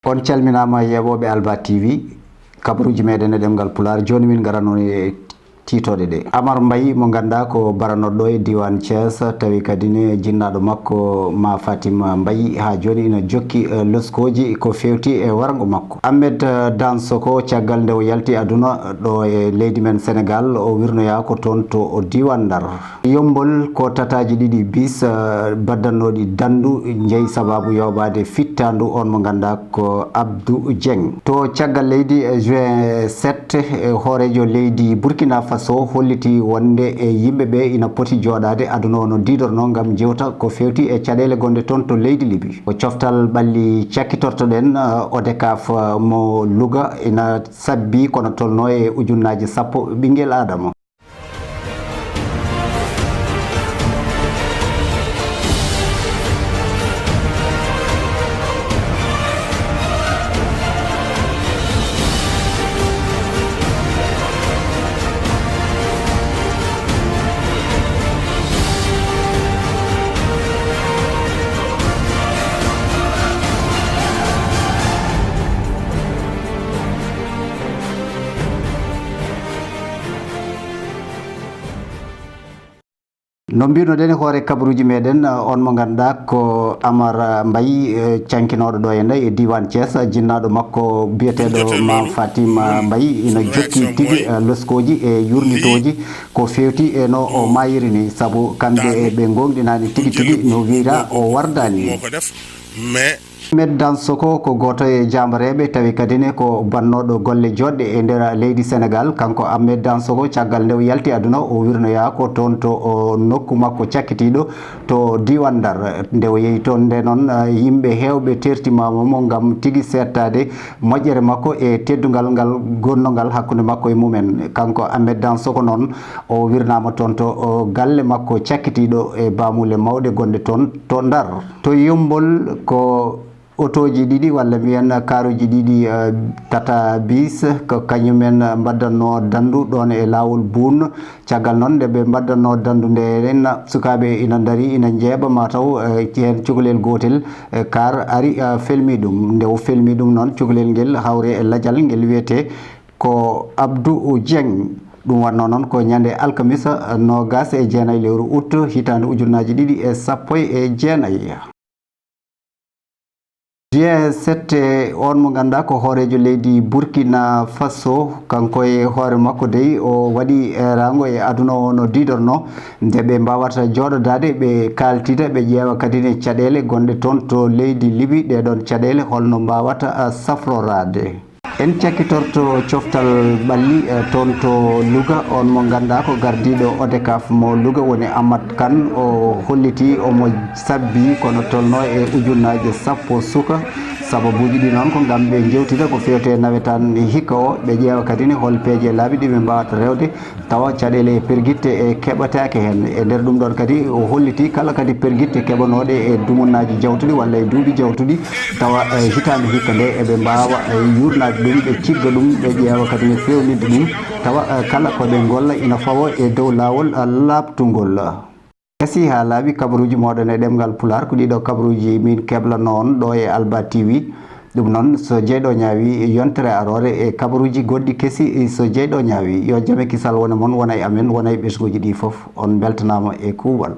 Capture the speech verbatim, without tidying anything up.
On calminaama, yeeɓooɓe Alba T V, kabaruuji meɗen e ɗemngal Pulaar. Jooni min ngarano e tiitooɗe ɗe. Amar Mbaye, mo ngannduɗaa ko baranoɗo e diiwaan Thiès, tawi kadi ne jinnaaɗo makko Ma Fatima Mbaye haa jooni ina jokki, eh, loskooji ko feewti e warngo makko. Ahmed, eh, Dansoko, caggal nde o yalti aduna ɗo e leydi men Senegaal, o wirnoyaa ko toon to o diiwaan Ndar. Yommbol ko tataaji ɗiɗi bis, eh, baddannooɗi danndu njeyi sabaabu yooɓaade fittaandu on mo ngannduɗaa ko Abdou Dieng. To caggal leydi, eh, juin sept, eh, hooreejo leydi Burkina Faso holliti wonde e yimɓe ɓe ina poti jooɗaade aduna o no diidorno ngam jewta ko feewti e caɗeele gonɗe toon to leydi Libi. Ko coftal ɓalli cakkitortoɗen, eh, ODCAV, eh, mo Louga ina sabbi kono tolno e ujunnaaji sappo ɓinngel Aadama. No mbiynoɗen e hoore kabaruuji meɗen, eh, on mo ngannduɗaa ko Amar, eh, Mbaye, eh, cankinooɗo ɗo e nde e diiwaan Thiès, jinnaaɗo makko biyeteeɗo Ma Fatima Mbaye ina jokki tigi, eh, loskooji e yurnitooji ko feewti e no o maayiri ni, sabu kamɓe ɓe ngoongɗinaani tigi tigi no wiyra o wardaani. Ahmed Dansoko ko gooto e jaambareeɓe, tawi kadi ne ko bannooɗo golle joɗɗe e nder leydi Senegaal. Kanko Ahmed Dansoko, caggal nde o yalti aduna, o wirnoyaa ko toon to o nokku makko cakkitiiɗo to diiwaan Ndar. Nde o yehi toon nde noon, eh, yimɓe heewɓe teertimaama mo ngam tigi seettaade moƴƴere makko e teddungal ngal gonnongal hakkunde makko e mumen. Kanko Ahmed Dansoko noon, o wirnaama toon to o galle makko cakkitiiɗo e baamuule mawɗe gonɗe toon to Ndar. To Yommbol ko otooji ɗiɗi, walla mbiyen kaaruuji ɗiɗi, eh, Tata Bis, ko kañumen mbaddannoo danndu ɗoon e laawol Buun. Caggal noon nde ɓe mbaddannoo danndu nde, en sukaaɓe ina ndarii, ina njeeɓa, mataw, eh, heen cukalel gootel, eh, kaar ari, eh, felmi ɗum. Nde o felmi ɗum noon, cukalel ngel hawri e lajal ngel wiyetee ko Abdou Dieng. Ɗum waɗnoo noon ko ñande alkamisa, eh, noogaas e jeenayi lewru ut, hitaande ujunnaaji ɗiɗi e sappo e jeenayi. Juin sept, on mo ngannduɗaa ko hooreejo leydi Burkina Faso, kanko e hoore makko dey, o waɗi eeraango e aduna o no diidorno, nde ɓe mbaawata jooɗodaade, ɓe kaaltida, ɓe ƴeewa kadi ne caɗeele gonɗe toon to leydi Libi. Ɗee ɗoon caɗeele holno mbaawata, ah, safroraade? En cakkitorto coftal ɓalli, eh, toon to Louga, on mo ngannduɗaa ko gardiiɗo ODCAV mo Louga woni Amath Kane. O holliti omo sabbi kono tolno e ujunnaaje sappo suka. Sababuuji ɗi noon ko ngam ɓe njewtida ko feewte nawetaan hikka o, ɓe ƴeewa kadi ne hol peeje laaɓi ɗi ɓe mbaawata rewde. Tawa caɗeele e pergitte e keɓataake heen. E nder ɗum ɗoon kadi, o holliti kala kadi pergitte keɓanooɗe e dumunnaaji jawtuɗi walla e duuɓi jawtuɗi, tawa, eh, hitaande hikka nde eɓe mbaawa, eh, yuurnaade ɗum, ɓe cigga ɗum, ɓe ƴeewa kadi ne feewnitde ɗum, tawa, eh, kala ko ɓe ngolla ina fawo e dow laawol, eh, laaɓtungol. Gasi haa laaɓi, kabaruuji mooɗon e ɗemngal Pulaar, ko ɗiɗo kabaruuji min keblanoon ɗo e Alba T V. Ɗum noon, so jeyɗo ñaawi, yontere aroore e kabaruuji goɗɗi kesi, so jeyɗo ñaawi. Yo jam e kisal wone mon, wona e amen, wona e ɓesnguuji ɗi fof. On mbeltanaama e kuuɓal.